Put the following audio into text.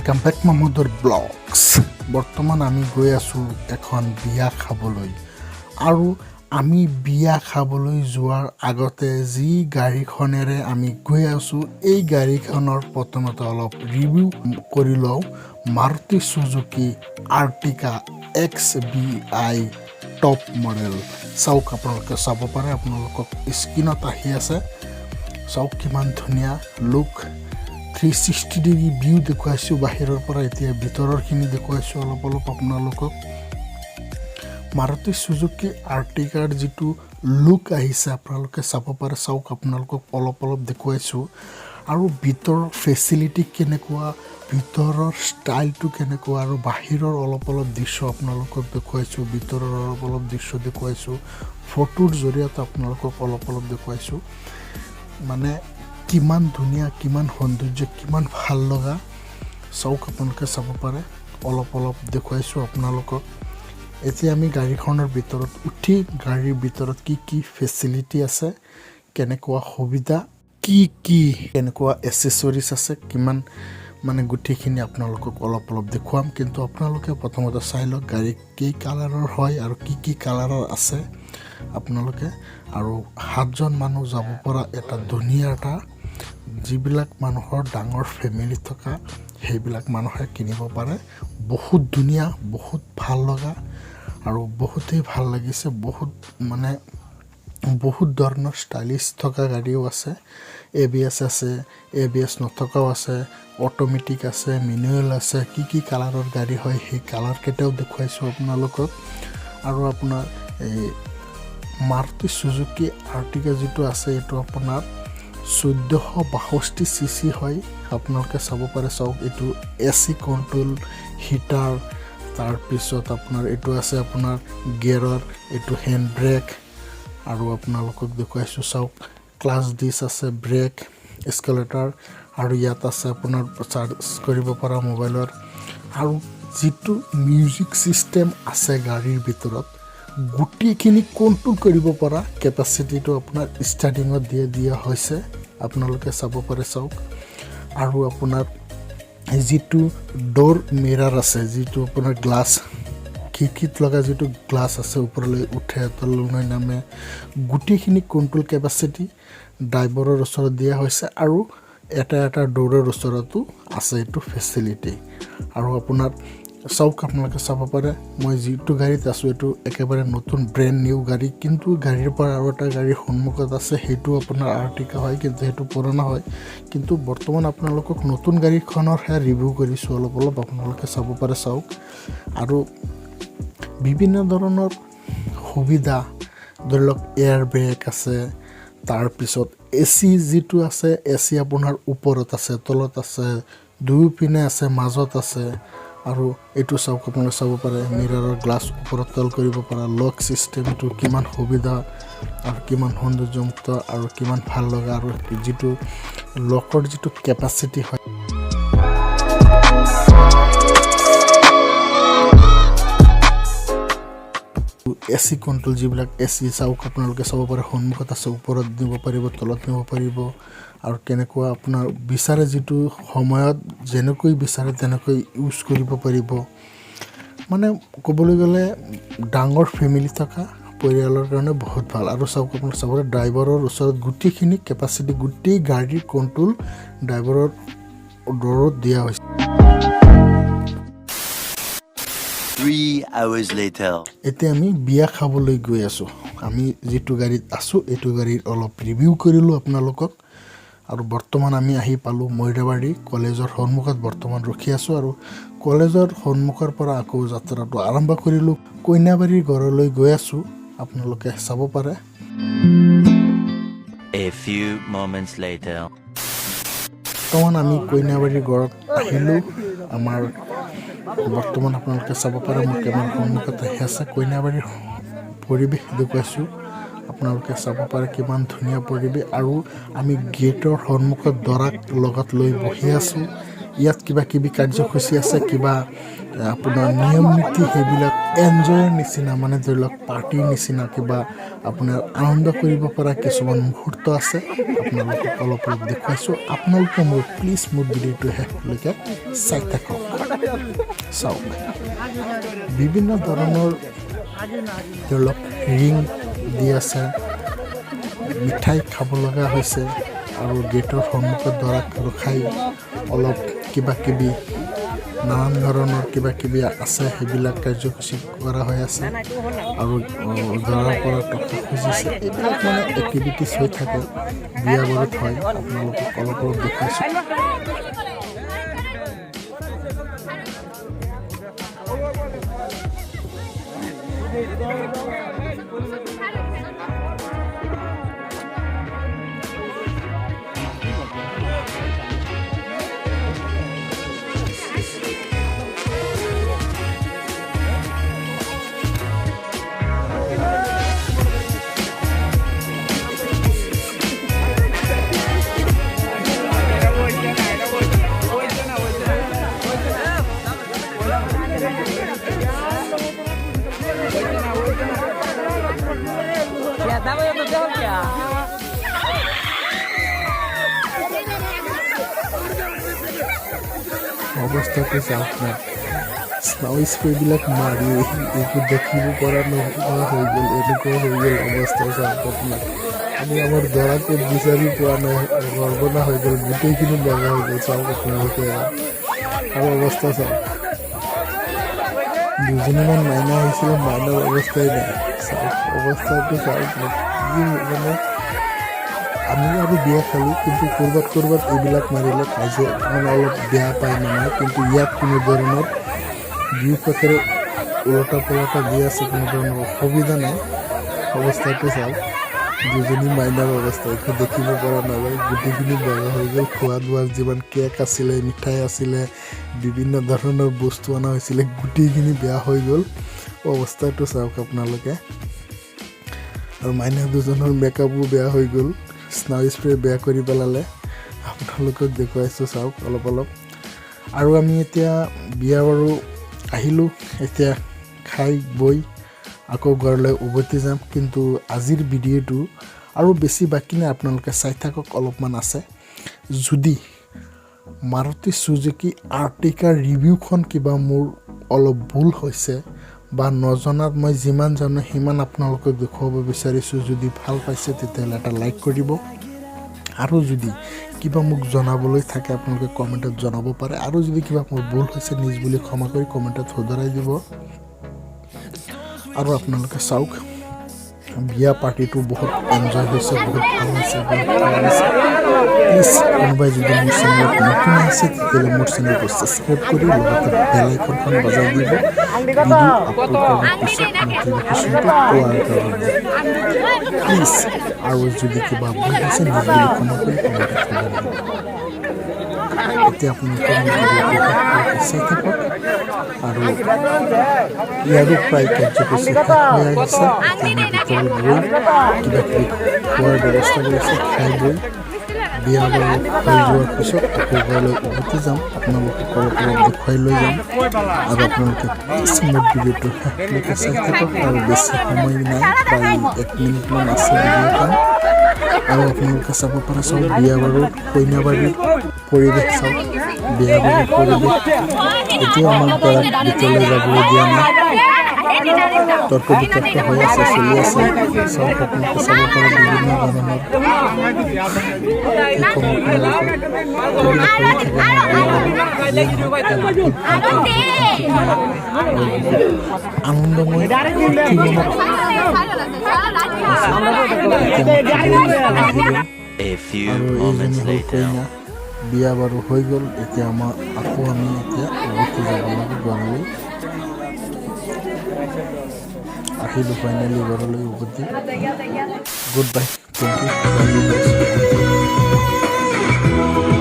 Welcome back মামুদৰ blogs. বৰ্তমান আমি গৈ আছোঁ এখন বিয়া খাবলৈ আৰু আমি বিয়া খাবলৈ যোৱাৰ আগতে যি গাড়ীখনেৰে আমি গৈ আছোঁ, এই গাড়ীখনৰ প্ৰথমতে অলপ ৰিভিউ কৰি লওঁ। Maruti Suzuki Ertiga XBI top model. চাওক, আপোনালোকে চাব পাৰে, আপোনালোকক স্ক্ৰীণত আহি আছে। চাওক কিমান ধুনীয়া লুক। 360 ডিগ্ৰী ভিউ দেখুৱাইছোঁ বাহিৰৰ পৰা। এতিয়া ভিতৰৰখিনি দেখুৱাইছোঁ অলপ অলপ আপোনালোকক। মাৰুতি চুজুকি আৰ্টিকাৰ যিটো লুক আহিছে, আপোনালোকে চাব পাৰে। চাওক, আপোনালোকক অলপ অলপ দেখুৱাইছোঁ। আৰু ভিতৰৰ ফেচিলিটি কেনেকুৱা, ভিতৰৰ ষ্টাইলটো কেনেকুৱা আৰু বাহিৰৰ অলপ অলপ দৃশ্য আপোনালোকক দেখুৱাইছোঁ। ভিতৰৰ অলপ অলপ দৃশ্য দেখুৱাইছোঁ, ফটোৰ জৰিয়তে আপোনালোকক অলপ অলপ দেখুৱাইছোঁ। মানে কিমান ধুনীয়া, কিমান সৌন্দৰ্য, কিমান ভাল লগা। চাওক, আপোনালোকে চাব পাৰে, অলপ অলপ দেখুৱাইছোঁ আপোনালোকক। এতিয়া আমি গাড়ীখনৰ ভিতৰত উঠি গাড়ীৰ ভিতৰত কি কি ফেচিলিটি আছে, কেনেকুৱা সুবিধা, কি কি কেনেকুৱা এচেচৰিজ আছে, কিমান মানে গোটেইখিনি আপোনালোকক অলপ অলপ দেখুৱাম। কিন্তু আপোনালোকে প্ৰথমতে চাই লওক গাড়ী কি কালাৰৰ হয় আৰু কি কি কালাৰৰ আছে আপোনালোকে। আৰু সাতজন মানুহ যাব পৰা এটা ধুনীয়া এটা, যিবিলাক মানুহৰ ডাঙৰ ফেমিলি থকা, সেইবিলাক মানুহে কিনিব পাৰে। বহুত ধুনীয়া, বহুত ভাল লগা আৰু বহুতেই ভাল লাগিছে। বহুত মানে বহুত ধৰণৰ ষ্টাইলিছ থকা গাড়ীও আছে। এবিএছ আছে, এবিএছ নথকাও আছে, অট'মেটিক আছে, মেনুৱেল আছে। কি কি কালাৰৰ গাড়ী হয়, সেই কালাৰকেইটাও দেখুৱাইছোঁ আপোনালোকক। আৰু আপোনাৰ এই মাৰুতি চুজুকি আৰ্টিকা যিটো আছে, এইটো আপোনাৰ 1462 চি চি হয়। আপোনালোকে চাব পাৰে। চাওক, এইটো এ চি কণ্ট্ৰল, হিটাৰ, তাৰপিছত আপোনাৰ এইটো আছে আপোনাৰ গিয়েৰৰ, এইটো হেণ্ড ব্ৰেক। আৰু আপোনালোকক দেখুৱাইছোঁ, চাওক, ক্লাচ ডিছ আছে, ব্ৰেক, এক্সেলেটাৰ আৰু ইয়াত আছে আপোনাৰ চাৰ্জ কৰিব পৰা মোবাইলৰ। আৰু যিটো মিউজিক ছিষ্টেম আছে গাড়ীৰ ভিতৰত, গোটেইখিনি কণ্ট্ৰল কৰিব পৰা কেপাচিটিটো আপোনাৰ ষ্টাৰ্টিঙত দিয়ে দিয়া হৈছে। আপোনালোকে চাব পাৰে। চাওক, আৰু আপোনাৰ যিটো ড'ৰ মিৰাৰ আছে, যিটো আপোনাৰ গ্লাছ, খিৰিকীত লগা যিটো গ্লাছ আছে, ওপৰলৈ উঠে, তললৈ নামে, গোটেইখিনি কণ্ট্ৰল কেপাচিটি ড্ৰাইভাৰৰ ওচৰত দিয়া হৈছে আৰু এটা এটা ড'ৰৰ ওচৰতো আছে এইটো ফেচিলিটি। আৰু আপোনাৰ চাওক, আপোনালোকে চাব পাৰে, মই যিটো গাড়ীত আছোঁ, এইটো একেবাৰে নতুন ব্ৰেণ্ড নিউ গাড়ী। কিন্তু গাড়ীৰ পৰা আৰু এটা গাড়ীৰ সন্মুখত আছে, সেইটো আপোনাৰ আৰ্টিকা হয়, কিন্তু সেইটো পুৰণা হয়। কিন্তু বৰ্তমান আপোনালোকক নতুন গাড়ীখনৰহে ৰিভিউ কৰিছোঁ অলপ অলপ। আপোনালোকে চাব পাৰে। চাওক, আৰু বিভিন্ন ধৰণৰ সুবিধা, ধৰি লওক এয়াৰ বেগ আছে, তাৰপিছত এ চি যিটো আছে, এ চি আপোনাৰ ওপৰত আছে, তলত আছে, দুয়োপিনে আছে, মাজত আছে। আৰু এইটো চাওক, আপোনালোকে চাব পাৰে, মিৰৰৰ গ্লাছ ওপৰত তল কৰিব পৰা লক ছিষ্টেমটো কিমান সুবিধা আৰু কিমান সৌন্দৰ্যমুক্ত আৰু কিমান ভাল লগা। আৰু যিটো লকৰ যিটো কেপাচিটি হয়, এ চি কণ্ট্ৰল, যিবিলাক এ চি, চাওক, আপোনালোকে চাব পাৰে, সন্মুখত আছে, ওপৰত নিব পাৰিব, তলত নিব পাৰিব আৰু কেনেকুৱা আপোনাৰ বিচাৰে, যিটো সময়ত যেনেকৈ বিচাৰে তেনেকৈ ইউজ কৰিব পাৰিব। মানে ক'বলৈ গ'লে ডাঙৰ ফেমিলি থকা পৰিয়ালৰ কাৰণে বহুত ভাল। আৰু চাওক, আপোনাৰ চাব পাৰে, ড্ৰাইভাৰৰ ওচৰত গোটেইখিনি কেপাচিটি, গোটেই গাড়ীৰ কণ্ট্ৰল ড্ৰাইভাৰৰ ডৰত দিয়া হৈছে। 3 hours later. এতিয়া আমি বিয়া খাবলৈ গৈ আছোঁ। আমি যিটো গাড়ীত আছোঁ, এইটো গাড়ীৰ অলপ ৰিভিউ কৰিলোঁ আপোনালোকক। আৰু বৰ্তমান আমি আহি পালোঁ মৈৰাবাৰী কলেজৰ সন্মুখত, বৰ্তমান ৰখি আছোঁ। আৰু কলেজৰ সন্মুখৰ পৰা আকৌ যাত্ৰাটো আৰম্ভ কৰিলোঁ। কইনাবাৰীৰ ঘৰলৈ গৈ আছোঁ, আপোনালোকে চাব পাৰে। A few moments later. বৰ্তমান আমি কইনাবাৰীৰ ঘৰত আহিলোঁ। আমাৰ বৰ্তমান আপোনালোকে চাব পাৰে, মোৰ কেমেৰাৰ সন্মুখত আহি আছে। কইনাবাৰীৰ পৰিৱেশ দেখুৱাইছোঁ, আপোনালোকে চাব পাৰে কিমান ধুনীয়া পৰিৱেশ। আৰু আমি গেটৰ সন্মুখত দৰাক লগত লৈ বহি আছোঁ। ইয়াত কিবা কিবি কাৰ্যসূচী আছে, কিবা আপোনাৰ নিয়ম নীতি, সেইবিলাক এনজয়ৰ নিচিনা, মানে ধৰি লওক পাৰ্টিৰ নিচিনা কিবা আপোনাৰ আনন্দ কৰিব পৰা কিছুমান মুহূৰ্ত আছে। আপোনালোকক অলপ অলপ দেখুৱাইছোঁ। আপোনালোকে প্লিজ মোৰ ভিডিঅ'টো শেষলৈকে চাই থাকক। চাওক, বিভিন্ন ধৰণৰ ধৰি লওক ৰিং দি আছে, মিঠাই খাব লগা হৈছে আৰু গেটৰ সন্মুখত দৰাক ৰখাই অলপ কিবা কিবি নানান ধৰণৰ কিবা কিবি আছে, সেইবিলাক কাৰ্যসূচী কৰা হৈ আছে আৰু দৰাৰ পৰা টকা খুজিছে। এইবিলাক মানে এক্টিভিটিছ হৈ থাকে, বিয়া বাৰুত হয়। আপোনালোকক অলপ অলপ দেখুৱাইছোঁ। অৱস্থাটো চাওক না, স্ন' স্প্ৰেবিলাক মাৰি একো দেখিব পৰা নোহোৱা হৈ গ'ল, এনেকুৱা হৈ গ'ল অৱস্থা। চাওক আপোনাক, আমি আমাৰ দৰাকো বিচাৰি পোৱা নাই, গৰ্বনা হৈ গ'ল, গোটেইখিনি বগা হৈ গ'ল। চাওক আপোনালোকে আৰু অৱস্থা চাওক। দুজনীমান মাইনা আহিছিলে, মাইনাৰ অৱস্থাই নাই। চাওক অৱস্থাটো চাওক কি মানে। আমি আৰু বিয়া খালোঁ, কিন্তু ক'ৰবাত ক'ৰবাত এইবিলাক মাৰিলে কাজিয়া, মানে অলপ বেয়া পায় মানুহে। কিন্তু ইয়াত কোনো ধৰণৰ দুয়োপক্ষেৰে ওলটা পালটা দি আছে, কোনো ধৰণৰ অসুবিধা নাই। অৱস্থাটো চাওক, দুজনী মাইনাৰ অৱস্থা একো দেখিব পৰা নাযায়, গোটেইখিনি বগা হৈ গ'ল। খোৱা লোৱাৰ যিমান কেক আছিলে, মিঠাই আছিলে, বিভিন্ন ধৰণৰ বস্তু অনা হৈছিলে, গোটেইখিনি বেয়া হৈ গ'ল। অৱস্থাটো চাওক আপোনালোকে। আৰু মাইনা দুজনৰ মেকআপো বেয়া হৈ গ'ল, স্ন' স্প্ৰে বেয়া কৰি পেলালে। আপোনালোকক দেখুৱাইছোঁ, চাওক অলপ অলপ। আৰু আমি এতিয়া বিয়া বাৰু আহিলোঁ, এতিয়া খাই বৈ আকৌ ঘৰলৈ উভতি যাম। কিন্তু আজিৰ ভিডিঅ'টো আৰু বেছি বাকী নাই, আপোনালোকে চাই থাকক, অলপমান আছে। যদি মাৰুতি চুজুকি আৰ্টিকাৰ ৰিভিউখন কিবা মোৰ অলপ ভুল হৈছে বা নজনাত, মই যিমান জানো সিমান আপোনালোকক দেখুৱাব বিচাৰিছোঁ। যদি ভাল পাইছে, তেতিয়াহ'লে এটা লাইক কৰিব আৰু যদি কিবা মোক জনাবলৈ থাকে, আপোনালোকে কমেণ্টত জনাব পাৰে। আৰু যদি কিবা মোৰ ভুল হৈছে, নিজ বুলি ক্ষমা কৰি কমেণ্টত শুধৰাই দিব। আৰু আপোনালোকে চাওক, বিয়া পাৰ্টিটো বহুত এনজয় হৈছে, বহুত ভাল হৈছে, বহুত ভাল লাগিছে। প্লিজ কোনোবাই যদি মোৰ চেনেলত নতুন আহিছে, তেতিয়াহ'লে মোৰ চেনেলটো ছাবস্ক্ৰাইব কৰি লগতে বেল আইকনখন বজাই দিব, ভিডিঅ' আপলোড কৰাৰ পিছত নটিফিকেশ্যনটো পোৱাৰ কাৰণে, প্লিজ। আৰু যদি কিবা ভুল হৈছে, নিজ বুলি ক্ষমা কৰি কমেণ্টত শুধৰাই দিব। এতিয়া আপোনালোকে মোৰ ভিডিঅ'টো শেষলৈকে চাই থাকক। আৰু ইয়াৰো প্ৰায় কাৰ্যসূচী শেষ হৈ আহিছে। এতিয়া আমি ভিতৰত গৈ কিবা কিবি খোৱাৰ ব্যৱস্থা কৰিছে, খাই বৈ বিয়া বাৰু হৈ যোৱাৰ পিছত আকৌ ঘৰলৈ উভতি যাম। আপোনালোকক অলপ অলপ দেখুৱাই লৈ যাম। আৰু আপোনালোকে প্লিজ মোৰ ভিডিঅ'টো শেষলৈকে চাই থাকক। আৰু বেছি সময় নাই, প্ৰায় 1 মিনিটমান আছে ভিডিঅ'খন। আৰু আপোনালোকে চাব পাৰে, চাওক বিয়া বাৰু কইনাবাৰীৰ পৰিৱেশ, চাওক বিয়া বাৰুৰ পৰিৱেশ। এতিয়াও আমাক দৰাক ভিতৰলৈ যাবলৈ দিয়া নাই, তৰ্ক বিতৰ্ক হৈ আছে, চলি আছে। চাওক, আপোনালোকে চাব পাৰে বিভিন্ন ধৰণৰ, কি ক'ম আপোনালোকক, এইবিলাক হৈ থাকে আমাৰ বিয়া বাৰু। যিয়ে নহওক, বহুত ভালকৈ, বহুত শান্তিপূৰ্ণ আৰু বহুত আনন্দময় ফূৰ্তি মনত এতিয়া মই খাবলৈ আহিলোঁ। A few আৰু moments এইজনী হ'ল later. কইনা। বিয়া বাৰু হৈ গ'ল, এতিয়া আমাৰ আকৌ আমি এতিয়া উভতি যাব লাগে ঘৰলৈ। আহিলোঁ ফাইনেলি ঘৰলৈ উভতি। Good bye, thank you.